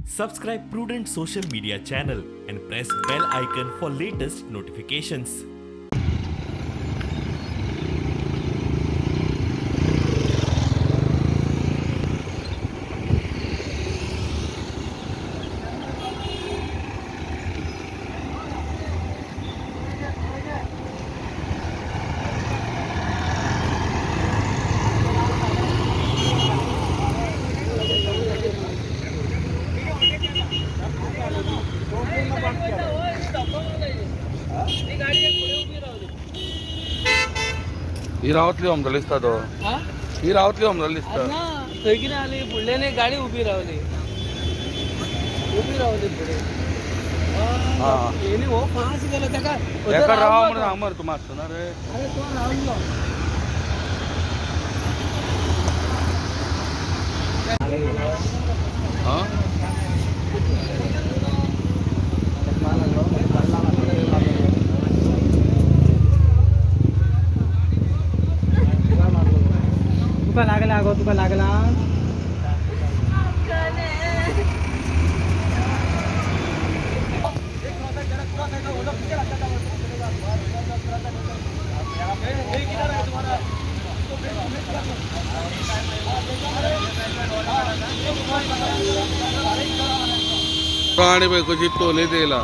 Subscribe Prudent Social Media channel and press bell icon for latest notifications. ही रावतली आमकां दिसता तो, ही रावतली आमकां दिसता ना. थंय कितें जाली, फुडल्यान एक गाडी उबी रावली, उबी रावली फुडें. हो फास्ट गेलो ताका राव म्हणून सांग मरे, तूं मारचो ना रे. अरे तो रावलो. हां तुका लागला गो, तुका लागला. आणि बाई कशी तोले दिला.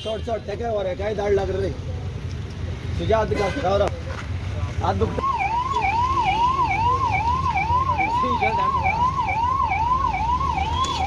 चड चड तेका वर काय दाड लागले रे तुझ्या हात दुखता, राव राव हात दुखता.